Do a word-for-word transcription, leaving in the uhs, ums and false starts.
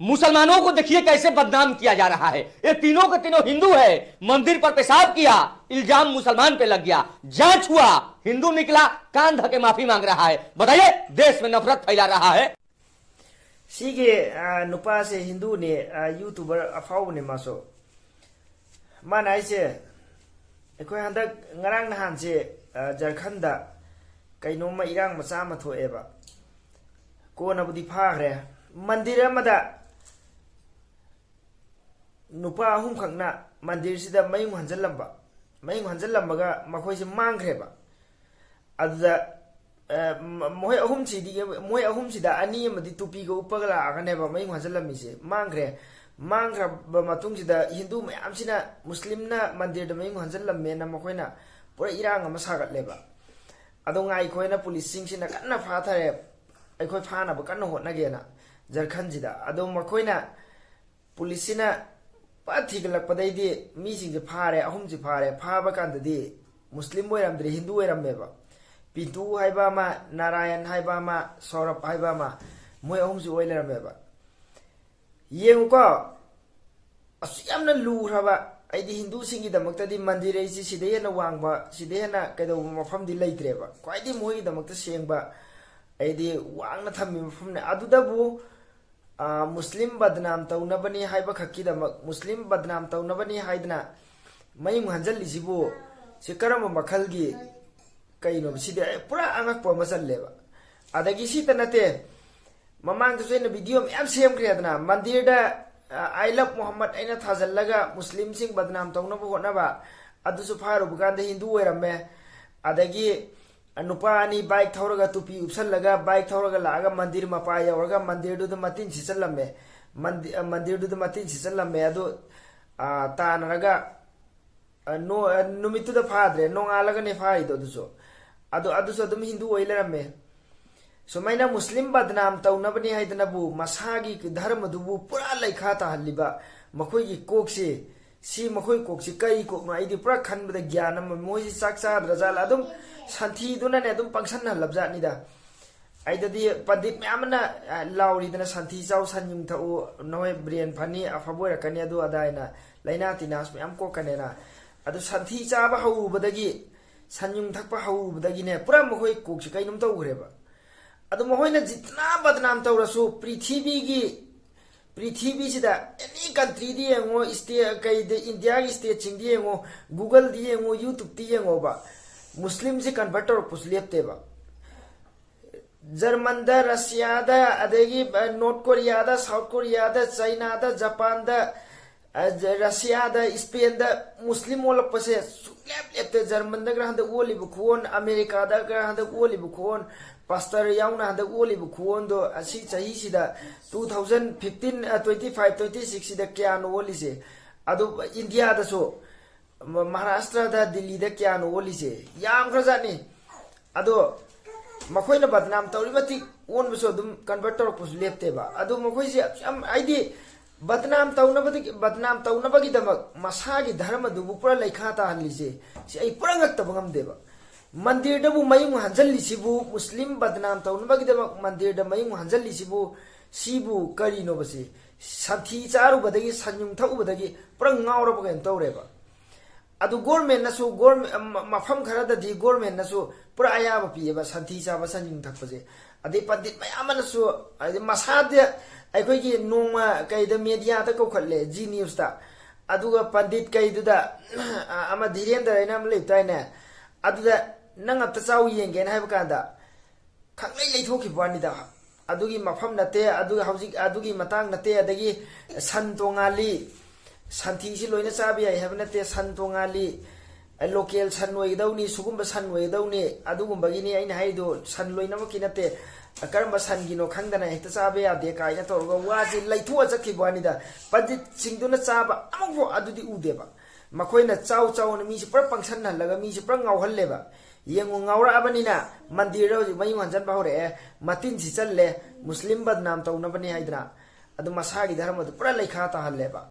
मुसलमानों को देखिए कैसे बदनाम किया जा रहा है। ये तीनों के तीनों हिंदू है, मंदिर पर पेशाब किया, इल्जाम मुसलमान पे लग गया, जांच हुआ, हिंदू निकला, कान धके माफी मांग रहा है। बताइए, देश में नफरत फैला रहा है। ꯁꯤꯒꯤ ꯑ, ꯅꯨꯄꯥꯁꯦ ꯍꯤꯟꯗꯨꯅꯦ, ꯑ, YouTuber ꯑꯐꯥꯎꯕꯅꯦ ꯃꯥꯁꯨ꯫ ꯃꯥꯅ ꯍꯥꯏꯁꯦ, ꯑꯩꯈꯣꯏ ꯍꯟꯗꯛ ꯉꯔꯥꯡ ꯅꯍꯥꯟꯁꯦ, ꯑ, ꯖꯔꯈꯟꯗ ꯀꯩꯅꯣꯝꯃ ꯏꯔꯥꯡ ꯃꯆꯥ ꯑꯃ ꯊꯣꯛꯑꯦꯕ꯫ ꯀꯣꯟꯅꯕꯨꯗꯤ ꯐꯥꯈ꯭ꯔꯦ꯫ ꯃꯟꯗꯤꯔ ꯑꯃꯗ ꯅꯨꯄꯥ ꯑꯍꯨꯝꯈꯛꯅ ꯃꯟꯗꯤꯔꯁꯤꯗ ꯃꯌꯨꯡ ꯍꯟꯖꯜꯂꯝꯕ꯫ ꯃꯌꯨꯡ ꯍꯟꯖꯜꯂꯝꯃꯒ ꯃꯈꯣꯏꯁꯦ ꯃꯥꯡꯈ꯭ꯔꯦꯕ꯫ ꯑꯗꯨꯗ, ꯑ, ꯃ-, ꯃꯈꯣꯏ ꯑꯍꯨꯝꯁꯤꯗꯤ, ꯃꯈꯣꯏ ꯑꯍꯨꯝꯁꯤꯗ ꯑꯅꯤ ꯑꯃꯗꯤ ꯇꯨꯄꯤꯒ ꯎꯞꯄꯒ ꯂꯥꯛꯑꯒꯅꯦꯕ ꯃꯌꯨꯡ ꯍꯟꯖꯜꯂꯝꯃꯤꯁꯦ꯫ ꯃꯥꯡꯈ꯭ꯔꯦ꯫ ꯃꯥꯡꯈ꯭ꯔꯕ ꯃꯇꯨꯡꯁꯤꯗ ꯍꯤꯟꯗꯨ ꯃꯌꯥꯝꯁꯤꯅ ꯃꯨꯁꯂꯤꯝꯅ ꯃꯟꯗꯤꯔꯗ ꯃꯌꯨꯡ ꯍꯟꯖꯜꯂꯝꯃꯦꯅ ꯃꯈꯣꯏꯅ ꯄꯨꯔꯥ ꯏꯔꯥꯡ ꯑꯃ ꯁꯥꯒꯠꯂꯦꯕ꯫ ꯑꯗꯣ ꯉꯥꯏꯈꯣꯅ ꯄꯨꯂꯤꯁꯁꯤꯡꯁꯤꯅ ꯀꯟꯅ ꯐꯥꯊꯔꯦ, ꯑꯩꯈꯣꯏ ꯐꯥꯅꯕ ꯀꯟꯅ ꯍꯣꯠꯅꯒꯦꯅ ꯖꯔꯈꯟꯁꯤꯗ꯫ ꯑꯗꯣ ꯃꯈꯣꯏꯅ, ꯄꯨꯂꯤꯁꯁꯤꯅ ꯐꯠ ꯊꯤꯒꯠꯂꯛꯄꯗꯩꯗꯤ ꯃꯤꯁꯤꯡꯁꯦ ꯐꯥꯔꯦ, ꯑꯍꯨꯝꯁꯦ ꯐꯥꯔꯦ꯫ ꯐꯥꯕ ꯀꯥꯟꯗꯗꯤ ꯃꯨꯁꯂꯤꯝ ꯑꯣꯏꯔꯝꯗ꯭ꯔꯦ, ꯍꯤꯟꯗꯨ ꯑꯣꯏꯔꯝꯃꯦꯕ꯫ ꯄꯤꯟꯇꯨ ꯍꯥꯏꯕ ꯑꯃ, ꯅꯥꯔꯥꯌꯟ ꯍꯥꯏꯕ ꯑꯃ, ꯁꯧꯔꯚ ꯍꯥꯏꯕ ꯑꯃ, ꯃꯣꯏ ꯑꯍꯨꯝꯁꯦ ꯑꯣꯏ ꯂꯩꯔꯝꯃꯦꯕ꯫ ꯌꯦꯡꯉꯨꯀꯣ, ꯑꯁꯨꯛ ꯌꯥꯝꯅ ꯂꯨꯈ꯭ꯔꯕ, ꯑꯩꯗꯤ ꯍꯤꯟꯗꯨꯁꯤꯡꯒꯤꯗꯃꯛꯇꯗꯤ ꯃꯟꯗꯤꯔ ꯑꯩꯁꯤ ꯁꯤꯗꯩ ꯍꯦꯟꯅ ꯋꯥꯡꯕ, ꯁꯤꯗꯩ ꯍꯦꯟꯅ ꯀꯩꯗꯧꯕ ꯃꯐꯝꯗꯤ ꯂꯩꯇ꯭ꯔꯦꯕ꯫ ꯈ꯭ꯋꯥꯏꯗꯒꯤ ꯃꯈꯣꯏꯒꯤꯗꯃꯛꯇ ꯁꯦꯡꯕ, ꯑꯩꯗꯤ ꯋꯥꯡꯅ ꯊꯝꯃꯤ ꯃꯐꯝꯅꯦ꯫ ꯑꯗꯨꯗꯕꯨ, ꯑ, ꯃꯨꯁꯂꯤꯝ ꯕꯗꯅꯥꯝ ꯇꯧꯅꯕꯅꯤ ꯍꯥꯏꯕ ꯈꯛꯀꯤꯗꯃꯛ, ꯃꯨꯁꯂꯤꯝ ꯕꯗꯅꯥꯝ ꯇꯧꯅꯕꯅꯤ ꯍꯥꯏꯗꯅ ꯃꯌꯨꯡ ꯍꯟꯖꯜꯂꯤꯁꯤꯕꯨ, ꯁꯤ ꯀꯔꯝꯕ ꯃꯈꯜꯒꯤ ꯀꯩꯅꯣꯕ? ꯁꯤꯗꯤ ꯑꯩ ꯄꯨꯔꯥ ꯑꯉꯛꯄ ꯑꯃ ꯆꯜꯂꯦꯕ꯫ ꯑꯗꯒꯤ ꯁꯤꯇ ꯅꯠꯇꯦ, ꯃꯃꯥꯡꯗꯁꯨ ꯑꯩꯅ video ꯃꯌꯥꯝ ꯁꯦꯝꯈ꯭ꯔꯦꯗꯅ, ꯃꯟꯗꯤꯔꯗ, ꯑ, "I love Muhammad" ꯑꯩꯅ ꯊꯥꯖꯜꯂꯒ ꯃꯨꯁꯂꯤꯝꯁꯤꯡ ꯕꯗꯅꯥꯝ ꯇꯧꯅꯕ ꯍꯣꯠꯅꯕ, ꯑꯗꯨꯁꯨ ꯐꯥꯔꯨꯕ ꯀꯥꯟꯗ ꯍꯤꯟꯗꯨ ꯑꯣꯏꯔꯝꯃꯦ꯫ ꯑꯗꯒꯤ ꯅꯨꯄꯥ ꯑꯅꯤ bike ꯊꯧꯔꯒ, ꯇꯨꯄꯤ ꯎꯞꯁꯜꯂꯒ bike ꯊꯧꯔꯒ ꯂꯥꯛꯑꯒ ꯃꯟꯗꯤꯔ ꯃꯄꯥ ꯌꯧꯔꯒ ꯃꯟꯗꯤꯔꯗꯨꯗ ꯃꯇꯤꯟ ꯁꯤꯠꯆꯜꯂꯝꯃꯦ꯫ ꯃꯟꯗꯤ-, ꯑ, ꯃꯟꯗꯤꯔꯗꯨꯗ ꯃꯇꯤꯟ ꯁꯤꯠꯆꯜꯂꯝꯃꯦ꯫ ꯑꯗꯨ, ꯑ, ꯇꯥꯟꯅꯔꯒ, ꯑ, ꯅꯣ-, ꯑ, ꯅꯨꯃꯤꯠꯇꯨꯗ ꯐꯥꯗ꯭ꯔꯦ, ꯅꯣꯡꯉꯥꯜꯂꯒꯅꯦ ꯐꯥꯔꯤꯗꯣ꯫ ꯑꯗꯨꯁꯨ, ꯑꯗꯨ, ꯑꯗꯨꯁꯨ ꯑꯗꯨꯝ ꯍꯤꯟꯗꯨ ꯑꯣꯏ ꯂꯩꯔꯝꯃꯦ꯫ ꯁꯨꯃꯥꯏꯅ ꯃꯨꯁꯂꯤꯝ ꯕꯗꯅꯥꯝ ꯇꯧꯅꯕꯅꯤ ꯍꯥꯏꯗꯅꯕꯨ ꯃꯁꯥꯒꯤ ꯙꯔꯃꯗꯨꯕꯨ ꯄꯨꯔꯥ ꯂꯩꯈꯥ ꯇꯥꯍꯜꯂꯤꯕ ꯃꯈꯣꯏꯒꯤ ꯀꯣꯛꯁꯤ, ꯁꯤ ꯃꯈꯣꯏ ꯀꯣꯛꯁꯤ ꯀꯔꯤ ꯀꯣꯛꯅꯣ? ꯑꯩꯗꯤ ꯄꯨꯔꯥ ꯈꯟꯕꯗ ꯒ꯭ꯌꯥꯟ ꯑꯃ, ꯃꯣꯏꯁꯤ ꯆꯥꯛ ꯆꯥꯗ꯭ꯔ ꯖꯥꯠꯂ? ꯑꯗꯨꯝ ꯁꯟꯊꯤꯗꯨꯅꯅꯦ ꯑꯗꯨꯝ ꯄꯪꯁꯟꯍꯜꯂꯕ ꯖꯥꯠꯅꯤꯗ꯫ ꯑꯩꯗꯗꯤ ꯄꯟꯗꯤꯠ ꯃꯌꯥꯝ ꯑꯃꯅ, ꯑ, ꯂꯥꯎꯔꯤꯗꯅ, "ꯁꯟꯊꯤ ꯆꯥꯎ, ꯁꯟ ꯌꯨꯡ ꯊꯛꯎ, ꯅꯈꯣꯏ ꯕ꯭ꯔꯦꯟ ꯐꯅꯤ, ꯑꯐꯕ ꯑꯣꯏꯔꯛꯀꯅꯤ, ꯑꯗꯨ ꯑꯗꯥ" ꯍꯥꯏꯅ, "ꯂꯥꯏꯅꯥ ꯇꯤꯟꯅꯥꯁꯨ ꯃꯌꯥꯝ ꯀꯣꯛꯀꯅꯦꯅ"꯫ ꯑꯗꯨ ꯁꯟꯊꯤ ꯆꯥꯕ ꯍꯧꯔꯨꯕꯗꯒꯤ, ꯁꯟ ꯌꯨꯡ ꯊꯛꯄ ꯍꯧꯔꯨꯕꯗꯒꯤꯅꯦ, ꯄꯨꯔꯥ ꯃꯈꯣꯏ ꯀꯣꯛꯁꯤ ꯀꯩꯅꯣꯝ ꯇꯧꯈ꯭ꯔꯦꯕ꯫ ꯑꯗꯨ ꯃꯈꯣꯏꯅ ꯖꯤꯇꯅꯥ ꯕꯗꯅꯥꯝ ꯇꯧꯔꯁꯨ, ꯄ꯭ꯔꯤꯊꯤꯕꯤꯒꯤ, ꯄ꯭ꯔꯤꯊꯤꯕꯤꯁꯤꯗ ꯑꯦꯅꯤ ꯀꯟꯇ꯭ꯔꯤꯗ ꯌꯦꯡꯉꯣ, ꯁ꯭ꯇꯦꯠ, ꯀꯩꯗ, ꯏꯟꯗꯤꯌꯥꯒꯤ ꯁ꯭ꯇꯦꯠꯁꯤꯡꯗ ꯌꯦꯡꯉꯣ, ꯒꯨꯒꯜꯗ ꯌꯦꯡꯉꯣ, ꯌꯨꯇ꯭ꯌꯨꯕꯇ ꯌꯦꯡꯉꯣꯕ, ꯃꯨꯁꯂꯤꯝꯁꯤ ꯀꯟꯚꯔꯠ ꯇꯧꯔꯛꯄꯁꯨ ꯂꯦꯞꯇꯦꯕ꯫ ꯖꯔꯃꯟꯗ, ꯔꯁꯤꯌꯥꯗ, ꯑꯗꯒꯤ, ꯑ, ꯅꯣꯔꯠ ꯀꯣꯔꯤꯌꯥꯗ, ꯁꯥꯎꯠ ꯀꯣꯔꯤꯌꯥꯗ, ꯆꯩꯅꯥꯗ, ꯖꯄꯥꯟꯗ, ꯑ, ꯖ-, ꯔꯁꯤꯌꯥꯗ, ꯏꯁꯄꯦꯟꯗ ꯃꯨꯁꯂꯤꯝ ꯑꯣꯜꯂꯛꯄꯁꯦ ꯁꯨꯡꯂꯦꯞ ꯂꯦꯞꯇꯦ꯫ ꯖꯔꯃꯟꯗꯒ ꯍꯟꯗꯛ ꯑꯣꯜꯂꯤꯕ ꯈꯨꯑꯣꯟ, ꯑꯃꯦꯔꯤꯀꯥꯗꯒ ꯍꯟꯗꯛ ꯑꯣꯜꯂꯤꯕ ꯈꯨꯑꯣꯟ, ꯄꯥꯁꯇꯔ ꯌꯥꯎꯅ ꯍꯟꯗꯛ ꯑꯣꯜꯂꯤꯕ ꯈꯨꯑꯣꯟꯗꯣ, ꯑꯁꯤ ꯆꯍꯤꯁꯤꯗ, two thousand fifteen, ꯑ, twenty five, twenty six ꯁꯤꯗ ꯀꯌꯥꯅꯣ ꯑꯣꯜꯂꯤꯁꯦ? ꯑꯗꯨ ꯏꯟꯗꯤꯌꯥꯗꯁꯨ, ꯃ-, ꯃꯍꯥꯔꯥꯁꯇ꯭ꯔꯗ, ꯗꯤꯜꯂꯤꯗ ꯀꯌꯥꯅꯣ ꯑꯣꯜꯂꯤꯁꯦ? ꯌꯥꯝꯈ꯭ꯔꯖꯥꯠꯅꯤ꯫ ꯑꯗꯣ ꯃꯈꯣꯏꯅ ꯕꯗꯅꯥꯝ ꯇꯧꯔꯤ ꯃꯇꯤꯛ ꯑꯣꯟꯕꯁꯨ ꯑꯗꯨꯝ ꯀꯟꯚꯔꯠ ꯇꯧꯔꯛꯄꯁꯨ ꯂꯦꯞꯇꯦꯕ꯫ ꯑꯗꯨ ꯃꯈꯣꯏꯁꯦ ꯌꯥꯝ, ꯍꯥꯏꯗꯤ, ꯕꯗꯅꯥꯝ ꯇꯧꯅꯕꯗꯒꯤ, ꯕꯗꯅꯥꯝ ꯇꯧꯅꯕꯒꯤꯗꯃꯛ ꯃꯁꯥꯒꯤ ꯙꯔꯃꯗꯨꯕꯨ ꯄꯨꯔꯥ ꯂꯩꯈꯥ ꯇꯥꯍꯜꯂꯤꯁꯦ, ꯁꯤ ꯑꯩ ꯄꯨꯔꯥ ꯉꯛꯇꯕ ꯉꯝꯗꯦꯕ꯫ ꯃꯟꯗꯤꯔꯗꯕꯨ ꯃꯌꯨꯡ ꯍꯟꯖꯜꯂꯤꯁꯤꯕꯨ, ꯃꯨꯁꯂꯤꯝ ꯕꯗꯅꯥꯝ ꯇꯧꯅꯕꯒꯤꯗꯃꯛ ꯃꯟꯗꯤꯔꯗ ꯃꯌꯨꯡ ꯍꯟꯖꯜꯂꯤꯁꯤꯕꯨ, ꯁꯤꯕꯨ ꯀꯔꯤꯅꯣꯕ ꯁꯤ? ꯁꯟꯊꯤ ꯆꯥꯔꯨꯕꯗꯒꯤ, ꯁꯟ ꯌꯨꯡ ꯊꯛꯎꯕꯗꯒꯤ ꯄꯨꯔꯥ ꯉꯥꯎꯔꯕ ꯀꯩꯅꯣ ꯇꯧꯔꯦꯕ꯫ ꯑꯗꯨ ꯒꯣꯔꯃꯦꯟꯅꯁꯨ, ꯒꯣꯔꯃꯦ-, ꯃ-, ꯃꯐꯝ ꯈꯔꯗꯗꯤ ꯒꯣꯔꯃꯦꯟꯅꯁꯨ ꯄꯨꯔꯥ ꯑꯌꯥꯕ ꯄꯤꯌꯦꯕ ꯁꯟꯊꯤ ꯆꯥꯕ, ꯁꯟ ꯌꯨꯡ ꯊꯛꯄꯁꯦ꯫ ꯑꯗꯩ ꯄꯟꯗꯤꯠ ꯃꯌꯥꯝ ꯑꯃꯅꯁꯨ, ꯍꯥꯏꯗꯤ ꯃꯁꯥꯗ ꯑꯩꯈꯣꯏꯒꯤ ꯅꯣꯡꯃ ꯀꯩꯗ ꯃꯦꯗꯤꯌꯥꯗ ꯀꯧꯈꯠꯂꯦ, ꯖꯤ ꯅ꯭ꯌꯨꯁꯇ꯫ ꯑꯗꯨꯒ ꯄꯟꯗꯤꯠ ꯀꯩꯗꯨꯗ, ꯑ, ꯑꯃ ꯙꯤꯔꯦꯟꯗ꯭ꯔ ꯍꯥꯏꯅ ꯑꯃ ꯂꯩꯕꯗꯥꯏꯅꯦ? ꯑꯗꯨꯗ "ꯅꯪ ꯑꯝꯇ ꯆꯥꯎ ꯌꯦꯡꯒꯦꯅ" ꯍꯥꯏꯕ ꯀꯥꯟꯗ ꯈꯪꯂꯩ ꯂꯩꯊꯣꯛꯈꯤꯕ ꯋꯥꯅꯤꯗ꯫ ꯑꯗꯨꯒꯤ ꯃꯐꯝ ꯅꯠꯇꯦ, ꯑꯗꯨ ꯍꯧꯖꯤꯛ ꯑꯗꯨꯒꯤ ꯃꯇꯥꯡ ꯅꯠꯇꯦ꯫ ꯑꯗꯒꯤ ꯁꯟ ꯇꯣꯉꯥꯜꯂꯤ, ꯁꯟꯊꯤꯁꯤ ꯂꯣꯏꯅ ꯆꯥꯕ ꯌꯥꯏ ꯍꯥꯏꯕ ꯅꯠꯇꯦ, ꯁꯟ ꯇꯣꯉꯥꯜꯂꯤ, ꯂꯣꯀꯦꯜ ꯁꯟ ꯑꯣꯏꯒꯗꯧꯅꯤ, ꯁꯤꯒꯨꯝꯕ ꯁꯟ ꯑꯣꯏꯒꯗꯧꯅꯤ, ꯑꯗꯨꯒꯨꯝꯕꯒꯤꯅꯤ ꯑꯩꯅ ꯍꯥꯏꯔꯤꯗꯣ, ꯁꯟ ꯂꯣꯏꯅꯃꯛꯀꯤ ꯅꯠꯇꯦ꯫ ꯀꯔꯝꯕ ꯁꯟꯒꯤꯅꯣ ꯈꯪꯗꯅ ꯍꯦꯛꯇ ꯆꯥꯕ ꯌꯥꯗꯦ ꯀꯥꯏꯅ ꯇꯧꯔꯒ ꯋꯥꯁꯤ ꯂꯩꯊꯣꯛꯑ ꯆꯠꯈꯤꯕ ꯋꯥꯅꯤꯗ꯫ ꯄꯟꯗꯤꯠꯁꯤꯡꯗꯨꯅ ꯆꯥꯕ ꯑꯃꯐꯥꯎ ꯑꯗꯨꯗꯤ ꯎꯗꯦꯕ꯫ ꯃꯈꯣꯏꯅ ꯆꯥꯎ ꯆꯥꯎꯅ ꯃꯤꯁꯤ ꯄꯨꯔꯥ ꯄꯪꯁꯟꯍꯜꯂꯒ ꯃꯤꯁꯤ ꯄꯨꯔꯥ ꯉꯥꯎꯍꯜꯂꯦꯕ꯫ ꯌꯦꯡꯉꯨ, ꯉꯥꯎꯔꯛꯑꯕꯅꯤꯅ ꯃꯟꯗꯤꯔꯗ ꯍꯧꯖꯤꯛ ꯃꯌꯨꯡ ꯍꯟꯖꯟꯕ ꯍꯧꯔꯛꯑꯦ, ꯃꯇꯤꯟ ꯁꯤꯠꯆꯜꯂꯦ, ꯃꯨꯁꯂꯤꯝ ꯕꯗꯅꯥꯝ ꯇꯧꯅꯕꯅꯤ ꯍꯥꯏꯗꯅ꯫ ꯑꯗꯨ ꯃꯁꯥꯒꯤ ꯙꯔꯃꯗꯨ ꯄꯨꯔꯥ ꯂꯩꯈꯥ ꯇꯥꯍꯜꯂꯦꯕ꯫